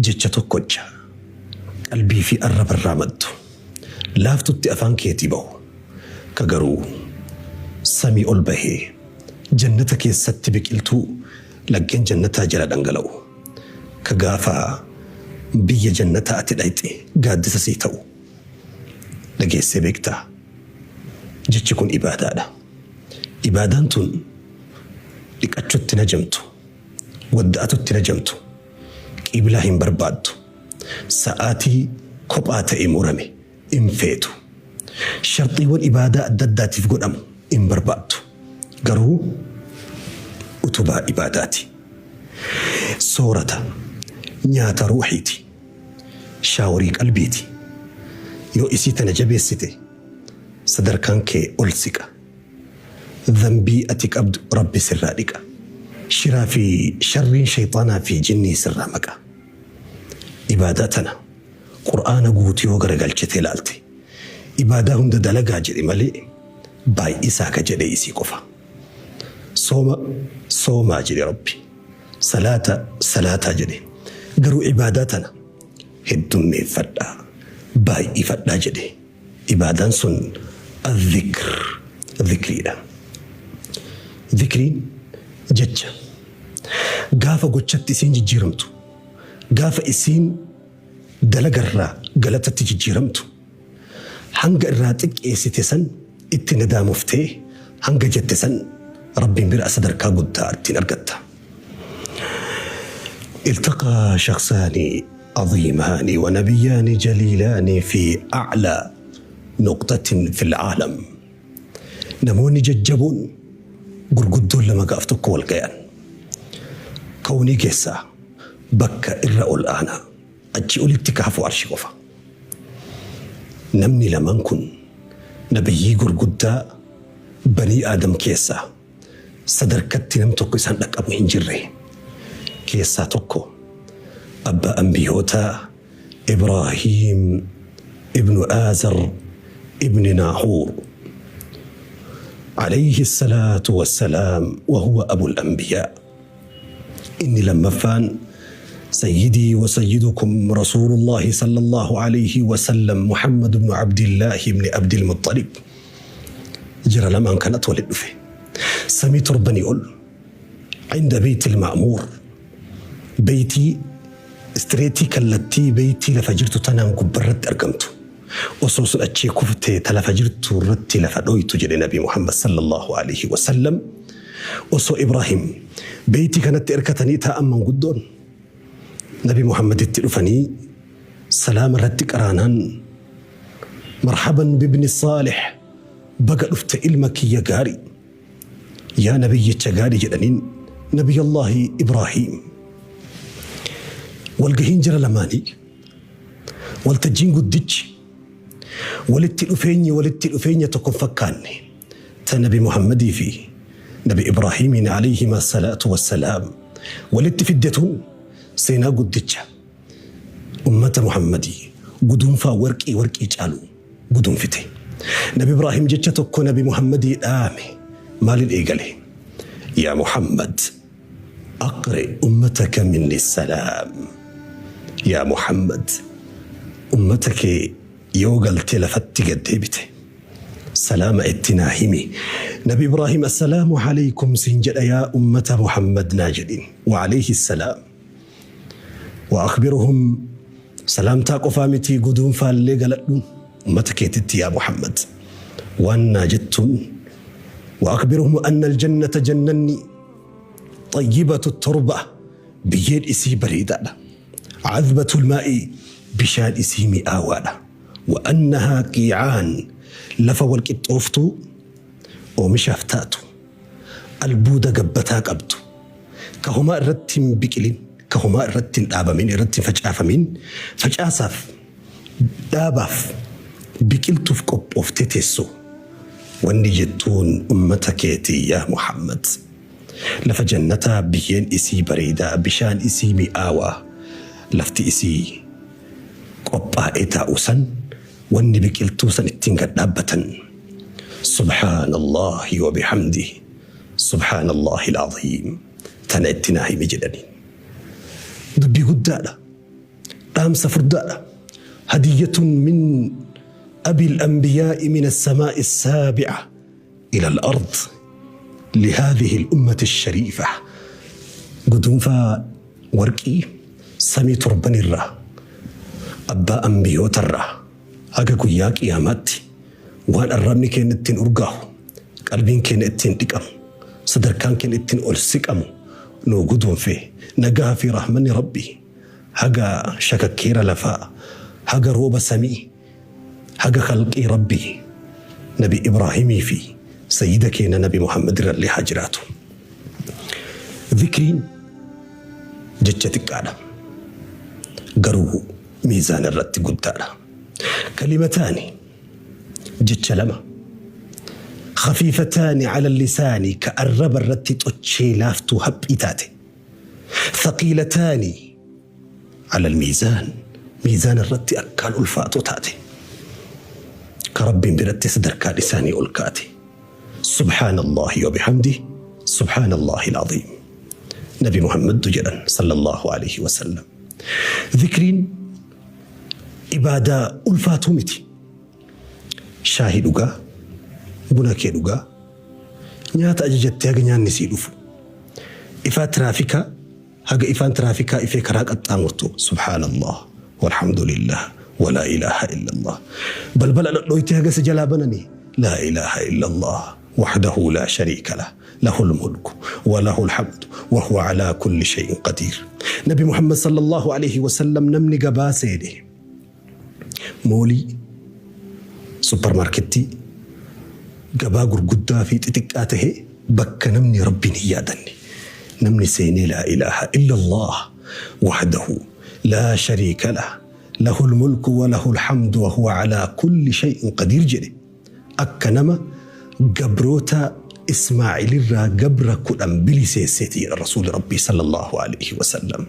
Jecha tokkocha qalbii fi arrabarraa maddu, laaftutti afaan keetii bahu, ka garuu samii ol bahee jannata keessatti biqiltuu laggeen jannataa jala dhangala'u, ka gaafa biyya jannataa ati dhayxe gaaddisa sii ta'u dhageessee beektaa? Jechi kun ibaadaadha. Ibaadaan tun dhiqachutti hin hajamtu, wadda'atutti hin hajamtu, qiblaa hin barbaaddu, sa'aatii kophaa ta'e murame hin feetu. Sharxiiwwan ibaadaa adda addaatiif godhamu hin barbaaddu. Garuu utubaa ibaadaati. Soorata, nyaata ruuhiiti. Shaaworii qalbiiti. Yoo isii tana jabeessite sadarkaan kee ol siqa. Dhanbii ati qabdu Rabbi sirraa dhiqa. Shiraa fi sharriin sheyxaanaa fi jinnii sirraa maqa. Ibaadaa tana Qur'aana guutuu yoo garagalchitee laalte ibaadaa hunda dalagaa jedhe malee baay'isaa ka jedhe isii qofa. Sooma soomaa jedhe Rabbi. Salaata salaataa jedhe. Garuu ibaadaa tana heddummeeffadhaa, baay'ifadhaa jedhe. Ibaadaan sun Al-Zikr, Zikriidha. Zikriin jecha. Gaafa gochatti isiin jijjiiramtu, gaafa isiin dalagarraa galatatti jijjiiramtu, hanga irraa xiqqeessite san itti nadaamoftee hanga jette san Rabbiin bira sadarkaa guddaa ittiin argatta. Iltaqaa shakhsaani aziimaani wa nabiyyaani jaliilaani fi a'laa nuqxatin fil aalam. Namoonni jajjaboon gurguddoon lama gaaf tokko wal gayan. Kawnii keessaa bakka irra ol aanaa achii olitti ka hafu arshi qofa. Namni lamaan kun nabiyyii gurguddaa banii Aadam keessaa sadarkatti nam tokko isaan dhaqqabu hin jirre keessaa tokko abbaa anbiyootaa Ibraahiim ibnu Aazar ibni Naahuur alayhi salaatu wassalaam wa huwa abul anbiyaa. Inni lammaffaan sayyidii wa sayyidukum rasuulullaahi sallallaahu alayhi wa sallam Muhammad ibnu Abdillaahi ibni Abdil Muxxalib. Jara lamaan kanatu walitti dhufe. Samii torbanii ol inda beeytil ma'muur beeytii istireetii kallattii beeytii lafa jirtu tanaan gubbarratti argamtu. Osoo sun achii kuftee ta lafa jirtu irratti lafa dhoytu jedhe Nabi Muhammad sallallahu alaihi wasallam. Osoo Ibraahim beeytii kanatti erkatanii taa'an manguddoon Nabi Muhammaditti dhufanii salaama irratti qaraanaan marhaban bibni saalih baga dhufte ilma kiyya gaarii yaa nabiyyicha gaarii jedhaniin Nabiyallaahi Ibraahim. Walgahiin jara lamaanii Waltajjiin guddichi walitti dhufeenyi walitti dhufeenya tokko hin fakkaanne ta Nabi Muhammadii fi Nabi Ibraahimiin alayhima salaatu wassalaam walitti fidde tun seenaa guddicha ummata Muhammadii guduunfaa warqii warqii caalu guduunfite. Nabi Ibraahim jecha tokko Nabi Muhammadii dhaame maalin eegale? Yaa Muhammad Aqri ummataka minni salaam. Yaa Muhammad ummata kee yoo galtee lafatti gad deebite salaama itti naa himi. Nabi Ibraahim assalaamu alaykum siin jedha yaa ummata Muhammad naa jedhin. Wa alayhi salaam. Wa akhbiruhum salaamtaa qofaa miti guduunfaallee galadhu ummata keetitti yaa Muhammad. Waan naa jettuun wa akhbiruhum anna aljannata jannanni Xayyibatu turba biyyeen isii bareedaadha. Cadbatul maa'i bishaan isii mi'aawaadha. Wa annahaa qiicaan lafa wal qixxooftuu oomishaaf taatu albuuda gabbataa qabdu ka homaa irratti hin biqilin ka homaa irratti hin dhaabamin irratti hin facaafamin facaasaaf dhaabaaf biqiltuuf qophooftee teessu wanni jettuun ummata keetii yaa Muhammad lafa jannataa biyyeen isii bareedaa bishaan isii mi'aawaa lafti isii qophaa'ee taa'u san wanni biqiltuu san ittiin gad dhaabbatan subhaanallaahi wa bihamdihi subhaanallaahi al-aziim tana itti naa himi jedhaniin dubbii guddaadha. Dhaamsa furdaadha. Hadiyyatun min abil anbiyaa'i min as-samaa'i as-saabi'a ila al-ard lihaadhihi al-ummati ash-shariifa. Guduunfaa warqii samii torbanirraa abbaa ambiyootarraa haga guyyaa qiyaamaatti waan arrabni keenya ittiin urgaahu, qalbiin keenya ittiin dhiqamu, sadarkaan keenya ittiin ol siqamu nuu guduunfe. Nagaha fi rahmanni Rabbii haga shakakkeera lafaa, haga rooba samii, haga khalqii Rabbii Nabi Ibraahimii fi sayyida keenya Nabi Muhammad irrallee haa jiraatu. Zikriin jecha xiqqaadha. Garuu miizaana irratti guddaadha. Kalimataani jecha lama. Khafiifataani ala lisaani ka arraba irratti xochee laaftuu haphii taate. Thaqiilataani ala almiizaan miizaana irratti akkaan ulfaatoo taate. Ka Rabbiin biratti sadarkaan isaanii ol kaate. Subhaanallaahi wa bihamdih Subhaanallaahi al-aziim. Nabi Muhammadtu jedhan sallallahu alayhi wa sallam. Zikriin ibaadaa ulfaatuu miti. Shaahii dhugaa, buna kee dhugaa, nyaata ajajattee haga nyaanni sii dhufu. Ifaa tiraafikaa haga ifaan tiraafikaa ifee karaa qaxxaamurtu subhaanallah walhamdulillah walaa ilaaha illallah. Balbala dhodhooytee haga si jalaa bananii laa ilaaha illallah wahdahu laa shariika lah lahul mulku wa lahul hamdu wa huwa alaa kulli shay'in qadiir. Nabi Muhammad sallallahu alayhi wasallam namni gabaa seene moolii, supparmaarkettii, gabaa gurguddaa fi xixiqqaa tahee bakka namni Rabbiin hin yaadanne namni seenee laa ilaaha illallah wahdahu laa shariika lah lahul mulku wa lahul hamdu wa huwa alaa kulli shay'in qadiir jedhe akka nama gabroota Ismaa'ilirraa gabra 10 biliseesseeti jedha Rasuuli Rabbii sallallahu alaihi wasallam.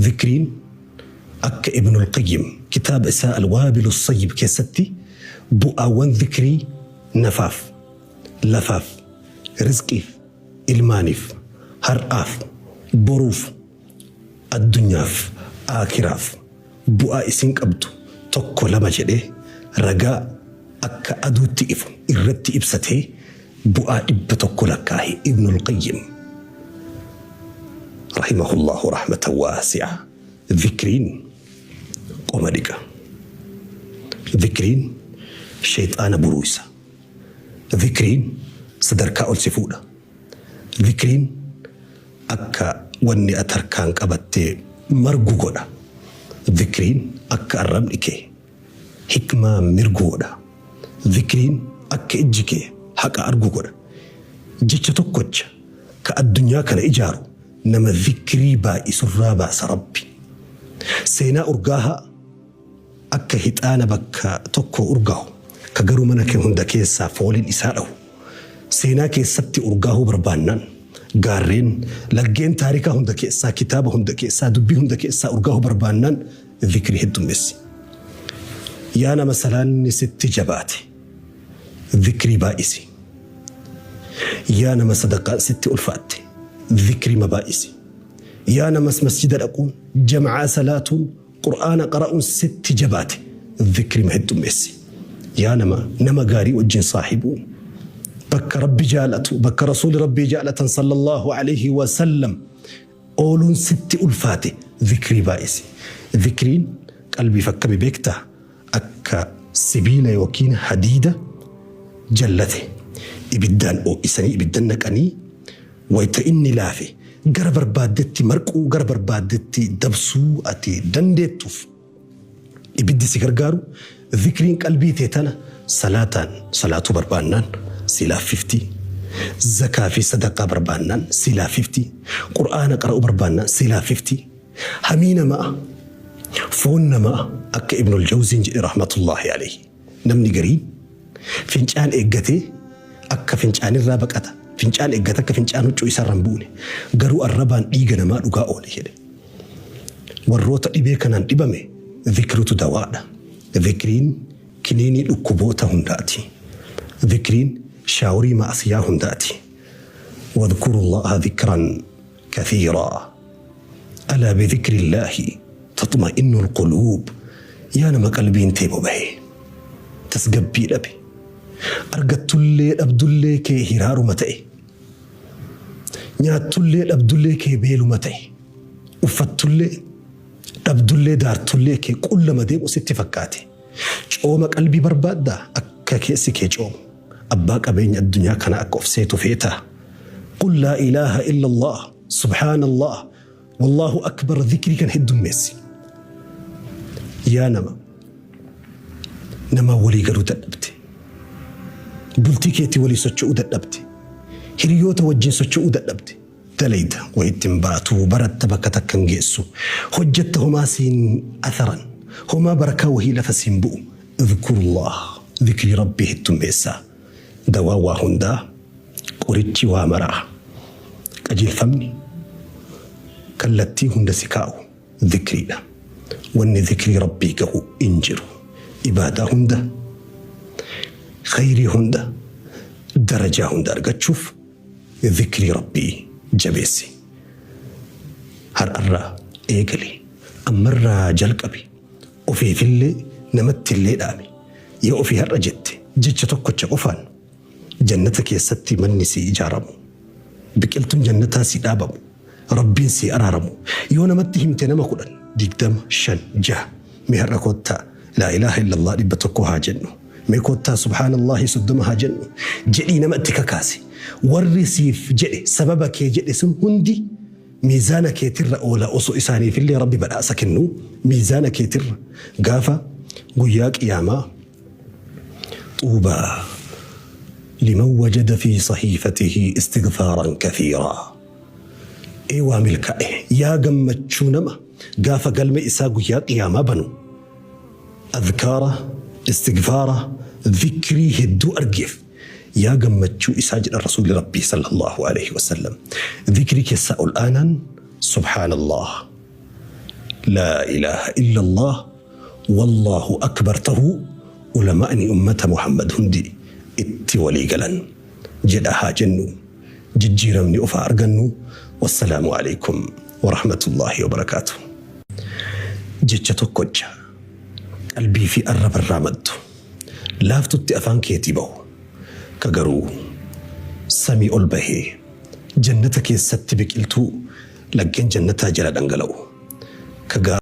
Zikriin Akka Ibnul Qayyim kitaaba isaa Al-Waabilu Sayyib keessatti bu'aawwan zikrii nafaaf, lafaaf, rizqiif, ilmaaniif, har'aaf, boruuf, addunyaaf, aakhiraaf bu'aa isiin qabdu tokko lama jedhee ragaa akka aduutti ifu irratti ibsatee bu'aa 100 lakkaahe Ibnul Qayyim rahimahullaahu rahmatan waasi'a. Zikriin qoma dhiqa. Zikriin sheyxaana buruuysa. Zikriin sadarkaa ol si fuudha. Zikriin akka wanni ati harkaan qabatte margu godha. Zikriin akka arrabni kee hikmaa mirgu godha. Zikriin akka ijji kee haqa argu godha. Jecha tokkocha ka addunyaa kana ijaaru nama zikrii baay'isurraa baasa Rabbi. Seenaa urgaahaa akka hixaana bakka tokkoo urgaahu ka garuu mana kee hunda keessaa fooliin isaa dhahu. Seenaa keessatti urgaahuu barbaannaan gaarreen, laggeen taarikaa hunda keessaa, kitaaba hunda keessaa, dubbii hunda keessaa urgaahuu barbaannaan zikrii heddummeessi. Yaa nama salaanni sitti jabaate zikrii baay'isi. Yaa nama sadaqaan sitti ulfaatte zikrima baay'isi. Yaa namas masjida dhaquun, jama'aa salaatuun, Qur'aana qara'uun sitti jabaate zikrima heddummeessi. Yaa nama nama gaarii wajjin saahibuun, bakka Rabbi jaalatu, bakka Rasuuli Rabbii jaalatan sallallahu alayhi wa sallam ooluun sitti ulfaate zikrii baay'isi. Zikriin qalbiif akkami beektaa? Akka sibiila yookiin hadiida jallate ibiddaan oo'isanii ibidda naqanii wayta inni laafe gara barbaaddetti marquu gara barbaaddetti dabsuu ati dandeettuuf ibiddi si gargaaru zikriin qalbii tee tana salaataan salaatuu barbaannaan si laaffifti, zakaa fi sadaqaa barbaannaan si laaffifti, qur'aana qara'uu barbaannaan si laaffifti. Hamii namaa, foon namaa akka Ibnul Jawziin jedhe rahmatullaahi alayhi namni gariin fincaan eeggatee akka fincaanirraa baqata, fincaan eeggata akka fincaan huccuu isaarra hin buune, garuu arrabaan dhiiga namaa dhugaa oole jedhe. Warroota dhibee kanaan dhibame zikritu dawaadha. Zikriin kiniinii dhukkuboota hundaati. Zikriin shaaworii ma'asiyaa hundaati. Wadhkurullaaha zikran kathiiraa. Alaa bidhikrillaahi tatma'innu. Taxma'innul quluub Yaa nama qalbiin tee bobahe, tasgabbii dhabe, argattullee dhabdullee kee hiraaruma ta'e, nyaattullee dhabdullee kee beeluma ta'e, uffattullee dhabdullee daartullee kee qullama deemu sitti fakkaate. Cooma qalbii barbaaddaa? Akka keessi kee coomu, abbaa qabeenya addunyaa kanaa akka of seetu feetaa? Qul laa ilaaha illallah, subhaanallah, wallaahu akbar dhikrii kan heddummeessi. Yaa nama, namaan walii galuu dadhabde, bultii keetii walii socho'uu dadhabde, hiriyoota wajjin socho'uu dadhabde, dalayda wayitti hin baatu, baratta bakka takka hin geessu, hojjatta homaa siin atharan, homaa barakaa wahii lafa siin bu'u. Idhkurullah, dhikrii Rabbii heddummeessaa. Dawaan waa hundaa, qorichi waa maraa, qajeelfamni kallattii hunda si kaa'u dhikriidha. Wanni dhikrii Rabbii gahu hin jiru. Ibaadaa hunda, khayrii hunda, darajaa hunda argachuuf dhikrii Rabbii jabeessi. Har'arraa eegali, ammarraa jalqabi, ofiifillee namattillee dhaami. Yoo ofii har'a jette jecha tokkocha qofaan jannata keessatti manni sii ijaaramu, biqiltuun jannataa sii dhaabamu, Rabbiin sii araaramu. Yoo namatti himte nama 10, 20, 5, 6 mee har'a koottaa laa ilaaha illallah 100 haa jennu, mee koottaa subhaanallaahi 30 haa jennu jedhii nama itti kakaasi. Warri siif jedhe sababa kee jedhe sun hundi miizaana keetirra oola osoo isaaniifillee Rabbi badhaasa kennuu miizaana keetirra gaafa guyyaa qiyaamaa xuubaa liman wajada fi sahiifatihi istigfaaran kathiiraa ee waa milkaa'e yaa gammachuu nama gaafa galme isaa guyyaa qiyaamaa banu adhkaara istigfaara dhikrii hedduu argeef Yaa gammachuu isaa jedhan Rasuulli Rabbii sallallaahu aleyhi wasallam. Zikrii keessaa ol aanaan Subhaanallaah, Laa ilaaha illallaah, Wallaahu akbar tahuu ulamaa'ni ummata Muhammad hundi itti walii galan. Jedhaa haa jennu. Jijjiiramni of haa argannu. Wassalaamu aleykum warahmatullaahi wabarakaatuh. Jecha tokkocha qalbii fi arrabarraa maddu. Laaftutti afaan keetii bahu, ka garuu samii ol bahee jannata keessatti biqiltuu laggeen jannataa jala dhangala'u, ka.